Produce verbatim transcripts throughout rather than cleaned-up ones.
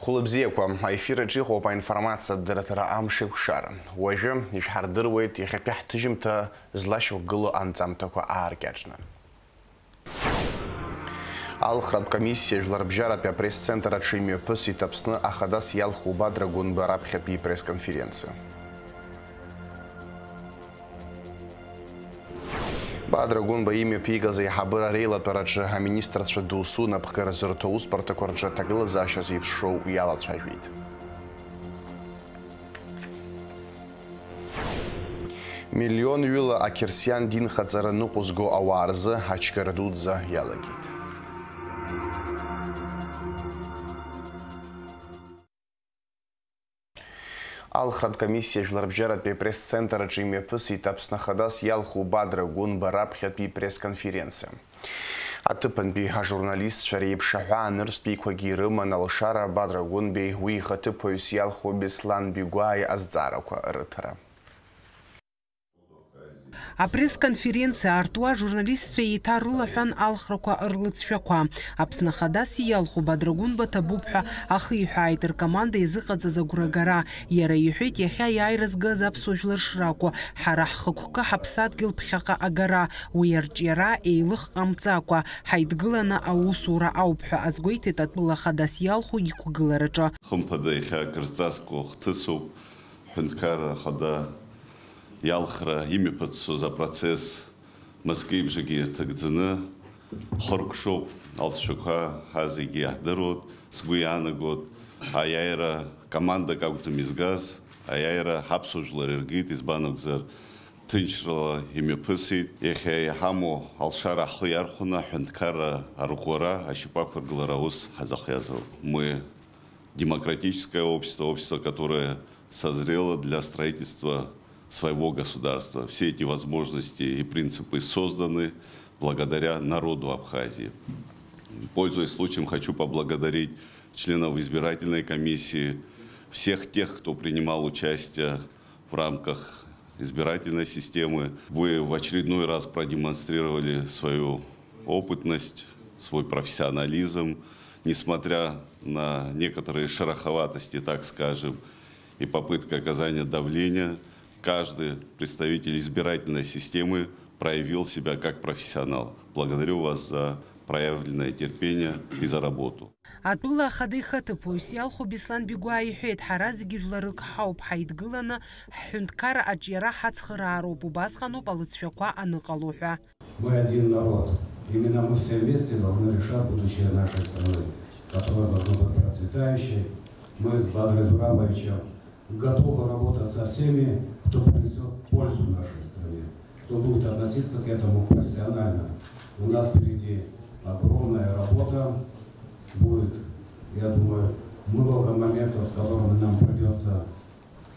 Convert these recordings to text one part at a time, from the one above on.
Хәылбзиақәа, аефир аҿы иҟоуп аинформациатә дырраҭара Амш еиқәшара. Уажәы ишәҳардыруеит иахьатәи ҳҭыжьымҭа злашьақәгылоу анҵамҭақәа ааркьаҿны. Алхратә комиссиа жәларбжьаратәи апресс-центр аҿы имҩаԥысит Аԥсны ахадас иалху Бадра Гәынба раԥхьатәи ипресс-конференциа. Бадра Гәынба имҩаԥигаз аиҳабыра реилатәараҿы аминистрцәа досу напхгара зырҭо аусбарҭақәа рҿы аҭагылазаашьа зеиԥшроу иалацәажәеит. Миллионҩыла ақьырсиан динхаҵара ныҟәызго ауаа рзы ачгара дуӡӡа иалагеит. Алхратә комиссиа жәларбжьаратәи апресс-центр аҿы имҩаԥысит Аԥсны ахадас иалху Бадра Гәынба раԥхьатәи ипресс-конференциа. Аҭыԥантәи ажурналистцәа реиԥш аҳәаа нырцәтәиқәагьы ирыман алшара Бадра Гәынбеи уи ихаҭыԥуаҩыс иалху Беслан Бигәааи азҵаарақәа рыҭара. Апресс-конференциа артуа ажурналистцәа еиҭарылаҳәан алхрақәа рлыҵшәақәа. Аԥсны ахадас иалху Бадра Гәынба ҭабуп ҳәа ахиҳәааит ркоманда иазыҟаҵаз агәрагара. Иара иҳәеит, иахьа иааира згаз аԥсуа жәлар шракәу, ҳара ҳхықәкы ҳаԥсадгьыл ԥхьаҟа агара, уи арҿиара еилых ҟамҵакәа, ҳаидгыланы аусура ауп ҳәа азгәеиҭеит атәыла ахадас иалху иқәгылараҿы. Хымԥада, иахьа акырзҵазкуа хҭысуп, ҳҳәынҭқарра ахада иалхра имҩаԥыццоз апроцесс мызкеибжагьы ирҭагӡаны, хыркәшоуп алҵшәақәа, ҳа зегьы иаҳдыруеит, сгәы иаанагоит, аиааира командак акәӡам изгаз, аиааира ҳаԥсуа жәлар иргеит, избан акәзар, ҭынчрала имҩаԥысит. Иахьа иҳамоу алшара ҳхы иархәаны аҳәынҭқарра арӷәӷәара, ашьапы ақәыргылара аус ҳазахиазароуп. Мы демократическое общество, общество, которое созрело для строительства своего государства. Все эти возможности и принципы созданы благодаря народу Абхазии. Пользуясь случаем, хочу поблагодарить членов избирательной комиссии, всех тех, кто принимал участие в рамках избирательной системы. Вы в очередной раз продемонстрировали свою опытность, свой профессионализм. Несмотря на некоторые шероховатости, так скажем, и попытка оказания давления, каждый представитель избирательной системы проявил себя как профессионал. Благодарю вас за проявленное терпение и за работу. Атәыла ахада ихаҭыԥуаҩыс иалху Беслан Бигәаа иҳәеит, ҳара зегьы жәларык ҳауп, ҳаидгыланы ҳҳәынҭқарра аҿиара ҳацхыраароуп, убасҟаноуп алыҵшәақәа аныҟало ҳәа. Мы один народ. Именно мы все вместе должны решать будущее нашей страны, которая должна быть процветающей. Мы с Бадрой Зурабовичем готовы работать со всеми, кто принесет пользу нашей стране, кто будет относиться к этому профессионально. У нас впереди огромная работа будет, я думаю, много моментов, с которыми нам придется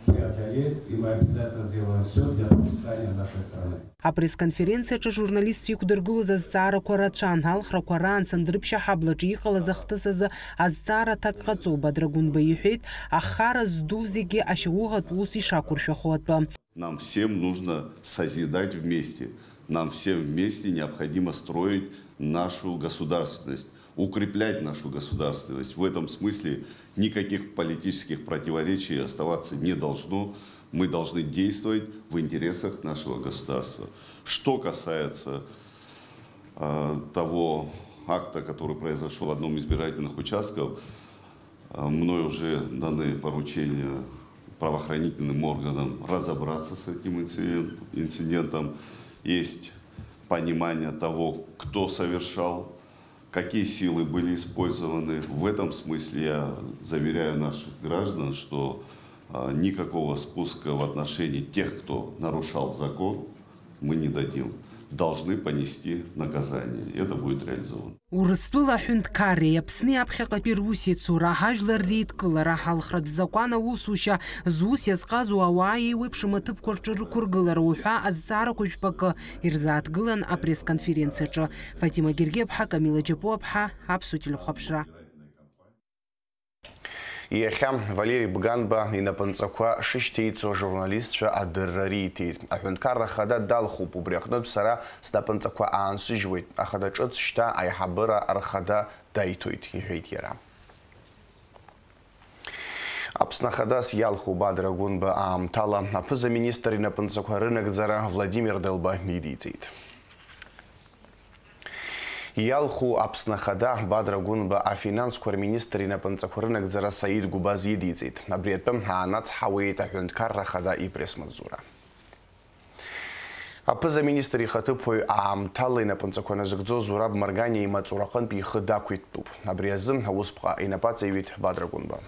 преодолеть, и мы обязательно сделаем все для процветания нашей страны. Апресс-конференциаҿы ажурналистцәа иқәдыргылоз азҵаарақәа рацәан, алхрақәа раан Сандрыԥшьа ҳаблаҿы иҟалаз ахҭыс азы азҵаара аҭак ҟаҵо, Бадра Гәынба иҳәеит, ахара зду зегьы ашьауӷатә ус ишақәыршәахо атәы. Нам всем нужно созидать вместе. Нам всем вместе необходимо строить нашу государственность, укреплять нашу государственность. В этом смысле никаких политических противоречий оставаться не должно. Мы должны действовать в интересах нашего государства. Что касается, э, того акта, который произошёл в одном из избирательных участков, э, мной уже даны поручения правоохранительным органам разобраться с этим инциден-, инцидентом. Есть понимание того, кто совершал, какие силы были использованы. В этом смысле я заверяю наших граждан, что, а, никакого спуска в отношении тех, кто нарушал закон, мы не дадим. Должны понести наказание. Это будет реализовано. Урыстәыла аҳәынҭқарреи Аԥсни аԥхьаҟатәи русеицура ажәлар реидкылара, алхратә закәан аусушьа, зус иазҟазоу ауаа еиуеиԥшым аҭыԥқәа рҿы рықәыргылара уҳәа азҵаарақәа жәпакы ирзааҭгылан апресс-конференциаҿы. Фатима Гергиаԥҳа, Камила Џьапуаԥҳа, Аԥсуа телехәаԥшра. Иахьа Валери Бганба инапынҵақәа шышьҭеиҵо ажурналистцәа адырра риҭеит. Аҳәынҭқарра ахада далхуп, убри аҟнытә сара снапынҵақәа аансыжьуеит, ахада ҿыц шьҭа аиҳабыра рхада даиҭоит, иҳәеит иара. Аԥсны Ахадас иалху Бадра Гәынба аамҭала аԥыза-министр инапынҵақәа рынагӡара Владимир Делба идиҵеит. Иалху Аԥсны Ахада Бадра Гәынба афинансқәа рминистр инапынҵақәа рынагӡара Саид Гәбаз идиҵеит. Абри атәы аанацҳауеит аҳәынҭқарра Ахада ипресс-маҵзура. Аԥыза-министр ихаҭыԥуаҩ аамҭала инапынҵақәа назыгӡо Зураб Марганиа имаҵураҟынтә ихы дақәиҭтәуп. Абри азы аусԥҟа инапаҵаҩит Бадра Гәынба.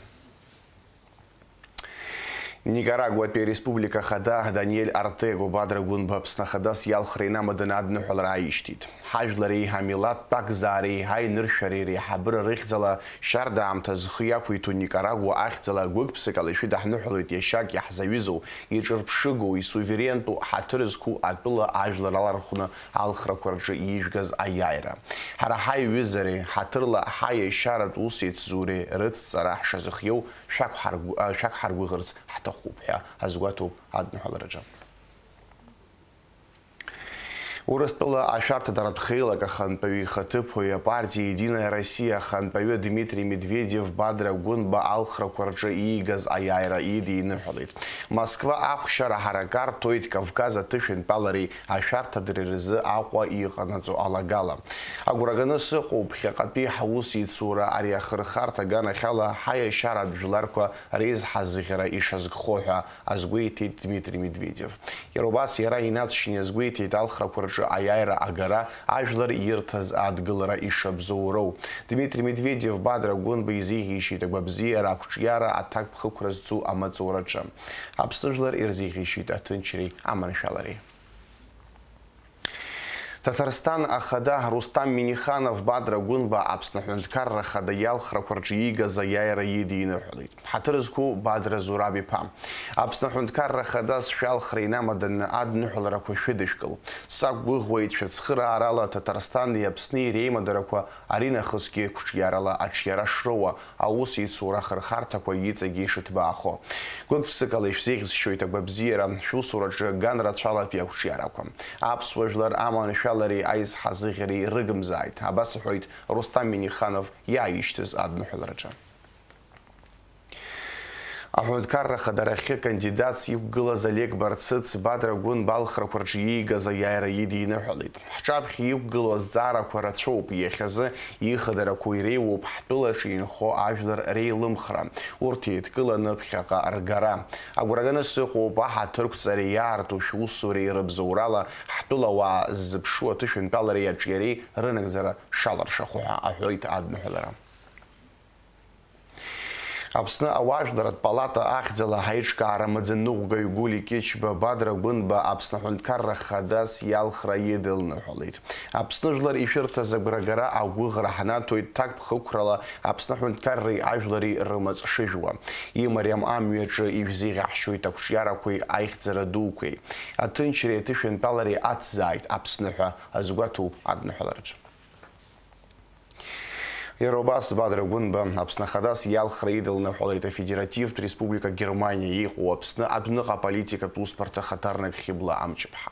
Никарагуатәи ареспублика ахада Даниель Артего Бадра Гәынба Аԥсны Ахадас иалхра инамаданы адныҳәалара ааишьҭит. Ҳажәлари ҳамилаҭтә акзаареи ҳаиныршәареи реиҳабыра рыхьӡала шьарда аамҭа зхы иақәиҭу Никарагуа ахьӡала гәык-ԥсык ала ишәыдаҳныҳәалоит иашьак иаҳзаҩызоу, иҿырԥшыгоу, исуверентәу, ҳаҭыр зқәу атәыла ажәлар алархәны алхрақәа рҿы иижәгаз аиааира. Ҳара ҳаиҩызареи, ҳаҭырла ҳаиашьаратә усеицзуреи рыцҵара ҳшазыхиоу шәақәҳаргәы-, а, шәақәҳаргәыӷырц ҳҭахуп ҳәа азгәаҭоуп адныҳәалараҿы. Урыстәыла ашәарҭадаратә хеилак ахантәаҩы ихаҭыԥуаҩ апартиа Единая Россия ахантәаҩы Дмитрий Медведев Бадра Гәынба алхрақәа рҿы иигаз аиааира идиныҳәалеит. Москва ахәшьара ҳарак арҭоит Кавказ аҭышәынтәалареи ашәарҭадареи рзы Аҟәа иҟанаҵо алагала. Агәра ганы сыҟоуп, ԥхьаҟатәи ҳаусеицура ари ахырхарҭа аганахьала ҳаиашьаратә жәларқәа реизҳазыӷьара ишазгхо ҳәа азгәеиҭеит Дмитрий Медведев. Иара убас иара инаҵшьны иазгәеиҭеит алхрақәа рҿы аиааира агара, ажәлар ирҭаз адгылара ишабзоуроу. Дмитрий Медведев Бадра Гәынба изеиӷьеишьеит агәабзиара, ақәҿиара, аҭакԥхықәра зцу амаҵураҿы. Аԥсны жәлар ирзеиӷьеишьеит аҭынчреи аманшәалареи. Ҭаҭарсҭан ахада Рустам Миниханов Бадра Гәынба Аԥсны Аҳәынҭқарра Ахада иалхрақәа рҿы иигаз аиааира идиныҳәалеит. Ҳаҭыр зқәу Бадра Зураб-иԥа. Аԥсны Аҳәынҭқарра Ахада сшәалхра инамаданы адныҳәаларақәа шәыдышәкыл. Сақәгәыӷуеит шәыцхыраарала Ҭаҭарсҭани Аԥсни реимадарақәа аринахысгьы қәҿиарала аҿиара шроуа, аусеицура ахырхарҭақәа иҵегьы ишыҭбаахо. Гәык-ԥсыкала ишәзеиӷьасшьоит агәабзиара, шәусураҿы аганрацәалатәи ақәҿиарақәа. Аԥсуа жәлар аманшәалареи аизҳазыӷьареи рыгымзааит, абас иҳәоит Рустам Миниханов иааишьҭыз адныҳәалараҿы. Аҳәынҭқарра Ахадарахьы кандидатс иқәгылаз Олег Барцыц Бадра Гәынба алхрақәа рҿы иигаз аиааира идиныҳәалеит. Ҳҿаԥхьа иқәгылоу азҵаарақәа рацәоуп, иахьазы ихадарақәоу иреиуоуп ҳтәылаҿы инхо ажәлар реилымхра, урҭ еидкыланы ԥхьаҟа ргара. Агәра ганы сыҟоуп аҳаҭырқәҵареи иаарту шәусуреи рыбзоурала ҳтәылауаа ззыԥшу аҭышәынтәалареи аҿиареи рынагӡара шалыршахо ҳәа аҳәоит адныҳәалара. Аԥсны ауаажәларратә палата ахьӡала ҳаиҿкаара амаӡаныҟәгаҩ Гәли Кьычба Бадра Гәынба Аԥсны Аҳәынҭқарра Ахадас иалхра идылныҳәалеит. Аԥсны жәлар ишәырҭаз агәрагара агәыӷра ҳнаҭоит ҭакԥхықәрала Аԥсны Аҳәынҭқарреи ажәлари рымаҵ шыжәуа. Имариам амҩаҿы ишәзеиӷьаҳшьоит ақәҿиарақәеи аихьӡара дуқәеи. Аҭынчреи аҭышәынтәалареи ацзааит Аԥсны ҳәа азгәаҭоуп адныҳәалараҿы. Иара убас Бадра Гәынба Аԥсны Ахадас иалхра идылныҳәалеит Афедеративтә Республика Германиа иҟоу Аԥсны адәныҟа аполитикатә усбарҭа ахаҭарнак Хьыбла Амҷыԥҳа.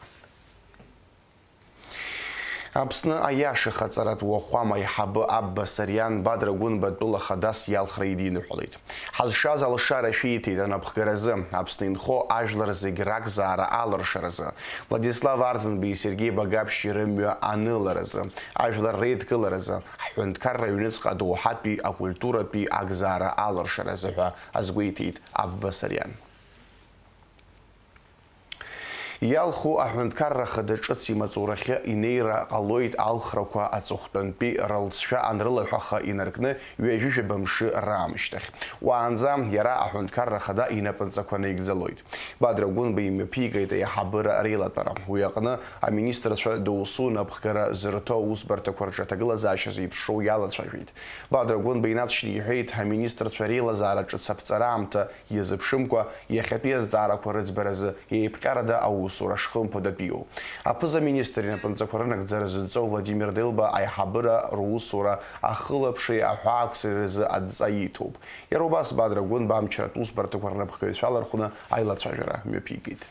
Аԥсны аиашахаҵаратә уахәама аиҳабы Абба Сариан Бадра Гәынба атәыла Ахадас иалхра идиныҳәалеит. Ҳазшаз алшара шәиҭеит анапхгаразы, Аԥсны инхо ажәлар зегь ракзаара алыршаразы, Владислав Арӡынбеи Сергеи Багаԥшьи рымҩа аныларазы, ажәлар реидкыларазы, ҳҳәынҭқарра аҩныҵҟа адоуҳатәи акультуратәи акзаара алыршаразы ҳәа азгәеиҭеит Абба Сариан. Иалху аҳәынҭқарра хада ҿыц имаҵурахьы инеира ҟалоит алхрақәа аҵыхәтәантәи рылҵшәа анрылаҳәаха инаркны ҩажәижәаба мшы раамышьҭахь. Уаанӡа иара аҳәынҭқарра хада инапынҵақәа наигӡалоит. Бадра Гәынба имҩаԥигеит аиҳабыра реилатәара. Уи аҟны аминистрцәа доусу напхгара зырҭо аусбарҭақәа рҿы аҭагылазаашьа зеиԥшроу иалацәажәеит. Бадра Гәынба инаҵшьны иҳәеит, аминистрцәа реилазаара ҿыц аԥҵара аамҭа иазыԥшымкәа, иахьатәи азҵаарақәа рыӡбаразы еиԥҟьарада аусура шхымԥадатәиу. Аԥыза-министр инапынҵақәа рынагӡара зынҵоу Владимир Делба аиҳабыра русура ахылаԥшреи аҳәаақәсреи рзы адҵа иҭоуп. Иара убас Бадра Гәынба амчратә усбарҭақәа рнапхгаҩцәа алархәны аилацәажәара мҩаԥигеит.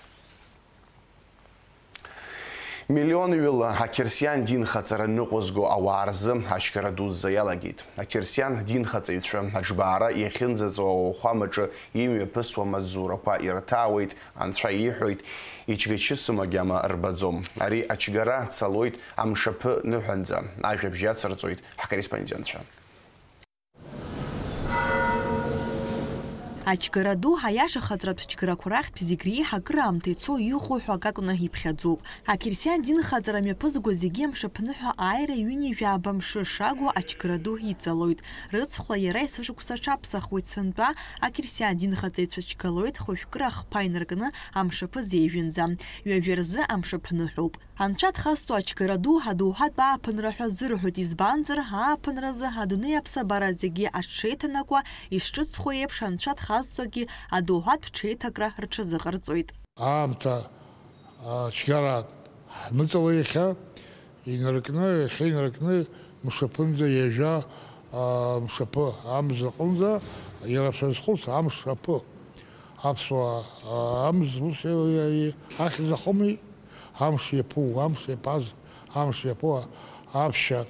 Миллионҩыла ақьырсиан динхаҵара ныҟәызго ауаа рзы ачгара дуӡӡа иалагеит. Ақьырсиан динхаҵаҩцәа аџбаара иахьынӡаҵоу ауахәамаҿы имҩаԥысуа амаҵзурақәа ирҭаауеит, анцәа ииҳәоит, ичгачысым агьама рбаӡом. Ари ачгара цалоит амшаԥы ныҳәанӡа, ажәабжь иацырҵоит ҳкорреспондентцәа. Ачгара ду, аиаша ахаҵаратә чгарақәа рахьтә зегь реиҳа акыраамҭа ицо иҟоу ҳәа акакәны иԥхьаӡоуп. Ақьырсиан динхаҵара мҩаԥызго зегьы амшаԥныҳәа ааира ҩынҩажәаба мшы шагу ачгара ду иҵалоит. Рыцхәла иара есышықәса аҽаԥсахуеит сынтәа, ақьырсиан динхаҵаҩцәа чгалоит хәажәкыра ахԥа инаркны амшаԥы зеижәынӡа. Ҩажәа рзы амшаԥныҳәоуп. Анцәа дхазҵо ачгара ду адоуҳатә ааԥынра ҳәа зырҳәоит, избанзар, ааԥынразы адунеи аԥсабара зегьы аҽшеиҭанакуа, ишҿыцхо еиԥш, анцәа дхазҵогьы адоуҳатә ҽеиҭакра рҽазыҟарҵоит. Аамҭа, а, цәгьара ҳмыҵала иахьа, инаркны, иахьа инаркны мшаԥынӡа ҩажәа, а, мшаԥы, амза аҟынӡа, иара шәазхәыц, амшаԥы. Аԥсуаа, а, амз, ус, е-, е-, е-, ахьӡ ахоми? Амш иаԥу, амш иаԥаз, амш иаԥу, а-, аԥшьа,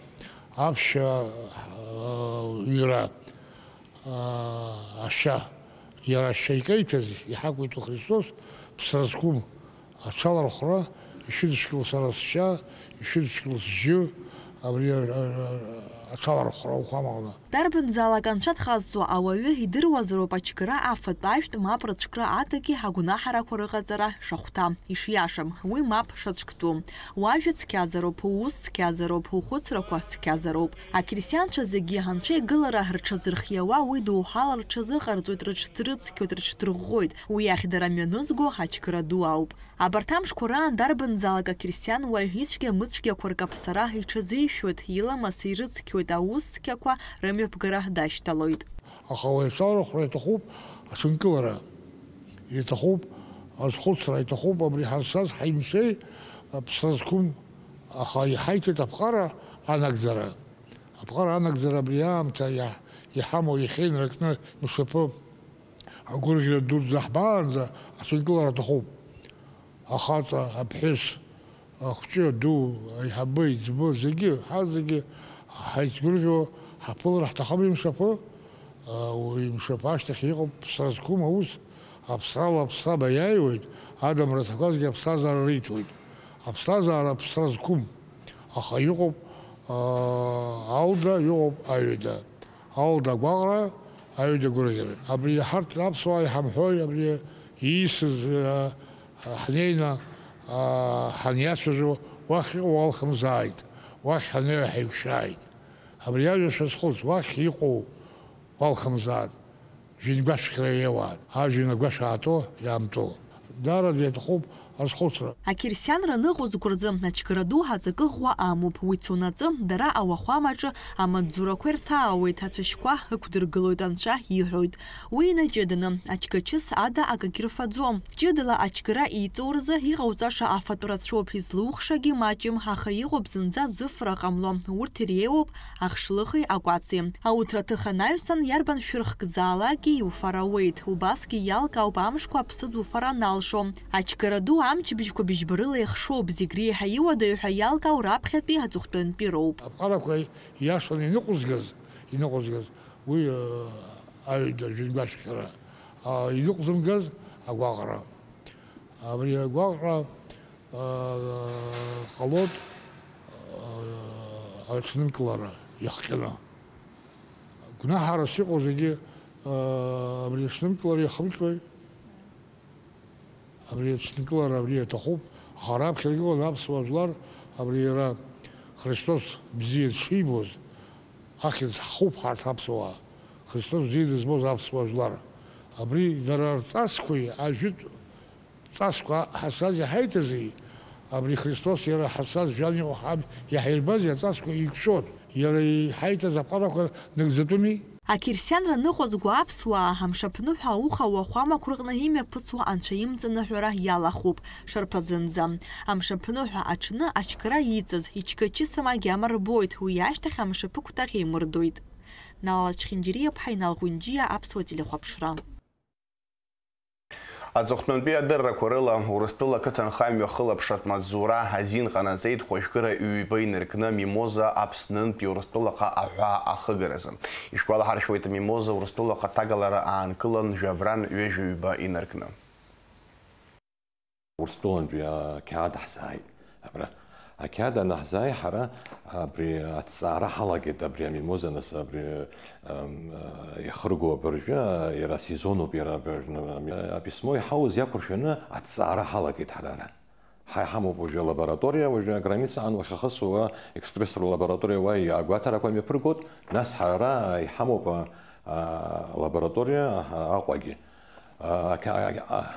аԥшьа, а, ҩра, а, ашьа, иара ашьа икеиҭәаз иҳақәиҭу Христос, ԥсра зқәым аҽалархәра, ишәыдышәкыл сара сшьа, ишәыдышәкыл сжьы, абри, а, а, а, аҽалархәра ауахәамаҟны. Дарбанзаалак анцәа дхазҵо ауаҩы идыруазароуп ачгара афатә-ажәтә мап рыцәкра адагьы агәнаҳарақәа рыҟаҵара шахәҭа, ишиашам, уи мап шацәктәу. Уажәа цқьазароуп, уус цқьазароуп, ухәыцрақәа цқьазароуп. Ақьырсианцәа зегьы анцәа игылара рҽазырхиауа, уи доуҳала рҽазыҟарҵоит, рыҽдрыцқьоит, рыҽдырӷәӷәоит. Уи ахь дара мҩанызго ачгара ду ауп. Абарҭ амшқәа раан дарбанзаалак ақьырсиан уаҩ ицәгьа-мыцәгьақәа ркаԥсара иҽазишәоит, иламыс ирыцқьоит, аус цқьақәа рымҩаԥгара дашьҭалоит. Аха уаҩ аҽалархәра иҭахуп аҽынкылара, иҭахуп азхәыцра, иҭахуп абри ҳазшаз ҳаимшеи, ԥсра зқәым, аха иҳаиҭеит аԥҟара анагӡара. Аԥҟара анагӡара абри аамҭа иаҳ-, иҳамоу иахьа инаркны мшаԥы агәырӷьара дуӡӡа ҳбаанӡа аҽынкылара аҭахуп. Ахаҵа, аԥҳәыс, ахәҷы, аду, аиҳабы, аиҵбы, зегьы, ҳазегьы ҳаицгәырӷьо ҳаԥылар ҳҭахым имшаԥы, уи имшаԥы ашьҭахь иҟоуп ԥсра зқәым аус, аԥсрала аԥсра баиааиуеит, адамра аҭақәазгьы аԥсҭазаара риҭоит. Аԥсҭазаара ԥсра зқәым, аха иҟоуп, аа, алда, иҟоуп аҩада. Алда агәаҟра, аҩада агәырӷьара. Абри ҳарҭ аԥсуаа иҳамҳәои, абри иисыз, аа, ҳнеины, аа, ҳаниацәажәо, уахь иҟоу уалхымзааит, уахь ҳанеи ҳаиқәшәааит. Абри ажәа шәазхәыц, уахь иҟоу уалхымзааит. Жәҩангәашәхьра иауааит, ажәҩан агәашә аатәо, иаамтәо. Даараӡа иаҭахуп азхәыцра. Ақьырсианра ныҟәызго рзы ачгара ду аҵакы ӷәӷәа амоуп, уи цонаҵы дара ауахәамаҿы амаҵзурақәа ирҭаауеит, ацәашьқәа ықәдыргылоит анцәа иҳәоит. Уи инаҷыданы, ачгачыс ада акагьы рфаӡом. Ҷыдала ачгара иҵоу рзы иҟауҵаша афатә рацәоуп, излухшагьы маҷым, аха иҟоуп зынӡа зыфра ҟамло, урҭ иреиуоуп ахшлыхи акәаци. Ауҭраҭых анаҩсан, иарбан шәырхкзаалакгьы иуфар ауеит. Убасгьы иалкаауп амшқәа аԥсыӡ уфар аналшо. Ачгара ду амчыбжьқәа быжьба рыла ихшоуп, зегь реиҳа иуадаҩ ҳәа иалкаау раԥхьатәи аҵыхәтәантәи роуп. Аԥҟарақәа иашаны иныҟәызгаз, иныҟәызгаз уи, э, аҩада жәҩангәашәхьара, а, иныҟәзымгаз агәаҟра. Абри агәаҟра, а, ҟалоит, а, аҽнынкылара иахҟьаны. Гәнаҳарас иҟоу зегьы, аа, абри аҽнынкылара иахымҟьои? Абри аҽнынкылара абри аҭахуп, аха раԥхьа иҟан аԥсуа жәлар, абри иара Христос бзиа дшибоз, ахьӡ ҳхуп ҳарҭ аԥсуаа, Христос бзиа дызбоз аԥсуа жәлар. Абри дара рҵасқәеи ажәытә ҵасқәа ҳазшаз иҳаиҭази, абри Христос иара ҳазшаз жәҩан иҟоу ҳаб иаҳирбази аҵасқәа еиқәшәот, иара иҳаиҭаз аԥҟарақәа нагӡатәыми? Ақьырсианра ныҟәызго аԥсуаа амшаԥныҳәа ауха уахәамақәа рҟны имҩаԥысуа анцәа имҵаныҳәара иалахәуп шарԥазынӡа. Амшаԥныҳәа аҽны ачгара иҵаз ичгачысым агьама рбоит, уи ашьҭахь амшаԥы кәтаӷь еимырдоит. Нала Чхинџьириаԥҳа, Инал Ҟәынџьиа, Аԥсуа телехәаԥшра. Аҵыхәтәантәи адыррақәа рыла, Урыстәыла ақыҭанхамҩа ахылаԥшратә маҵзура азин ҟанаҵеит хәажәкыра ҩба инаркны Мимоза Аԥснынтәи Урыстәылаҟа аҳәаа ахыгаразы. Ишәгәалаҳаршәоит, Мимоза Урыстәылаҟа ҭагалара аанкылан жәабран ҩажәа ҩба инаркны. Урыстәылантәи ақьаад ҳзааит абра. Ақьаад анаҳзааи, ҳара абри аҭҵаара ҳалагеит, абри амимоза, нас, абри, ам, а, иахырго абыржәы, а, иара асезонуп, иара абыржәы, а, аписмо иҳауз иақәыршәаны аҭҵаара ҳалагеит ҳара ара. Ҳа иҳамоуп уажәы алабораториа, уажәы аграницаҟны уахьахысуа, экспресс лабораториа уа агәаҭарақәа мҩаԥыргоит, нас ҳара иҳамоуп, а, а, лабораториа, а, Аҟәагьы. А, а, а,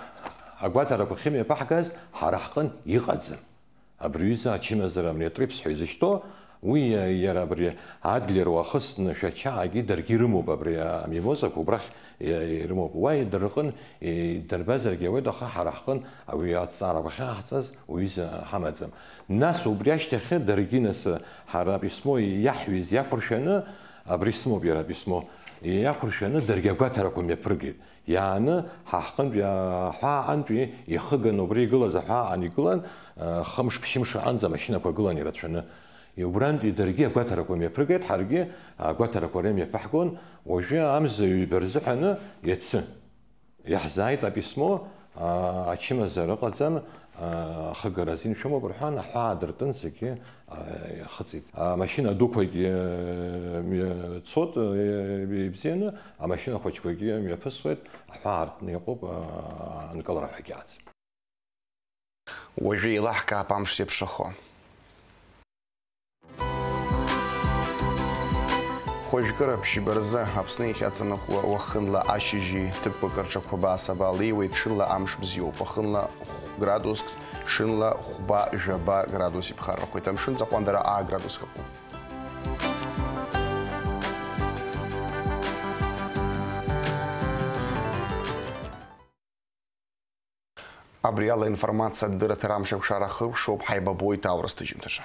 агәаҭарақәа ахьымҩаԥаҳгаз ҳара ҳҟын иҟаӡам. Абри аҩыза ачымазара амнетрипс ҳәа изышьҭоу, уи иа-, иара абри Адлер уахысны Шәачаагьы даргьы ирымоуп, абри амимозақәа убрахь иа-, ирымоуп. Уа идырҟын, идырбазаргьы ауеит, аха ҳара ҳҟын уи аҭҵаарақәа ахьааҳҵаз уҩыза ҳамаӡам. Нас убри ашьҭахьы даргьы нас ҳара аписмо иаҳҩыз иақәыршәаны, абри сымоуп иара аписмо, иақәыршәаны даргьы агәаҭарақәа мҩаԥыргеит. Иааны ҳа ҳҟынтәи аҳәааҟантәи ихыганы убра игылаз аҳәааҟан игылан, э, хымш-ԥшьымш аҟанӡа амашьынақәа гылан ирацәаны. Убрантәи даргьы агәаҭарақәа мҩаԥыргеит, ҳаргьы агәаҭарақәа рымҩаԥаҳгон, уажәы амза ҩба рзыҳәаны иацы. Иаҳзааит аписмо, а, ачымазара ыҟаӡам, а, ахыгара азин шәымоуп рҳәан, аҳәаа дыртын зегьы, а, ихыҵит. Амашьына дуқәагьы, э, мҩа-, цот, э, ибзианы, амашьына хәыҷқәагьы мҩаԥысуеит, аҳәаа аартны иҟоуп, а, анкылара ҳәагьы аӡам. Уажәы еилаҳкаап амш зеиԥшрахо. Хәажәкыра ԥшьба рзы Аԥсны иахьаҵанакуа уахынла ашьыжьи ҭыԥқәак рҿы қәабаа-сабаа леиуеит, ҽынла амш бзиоуп, уахынла хә-, градуск, ҽынла хәба-жәаба градус иԥхаррахоит, амшын ҵаҟәандара аа градуск акәым. Абри ала информациатә дырраҭара амшаԥшара ахыркәшоуп, ҳаибабоит аурыс ҭыжьымҭаҿы.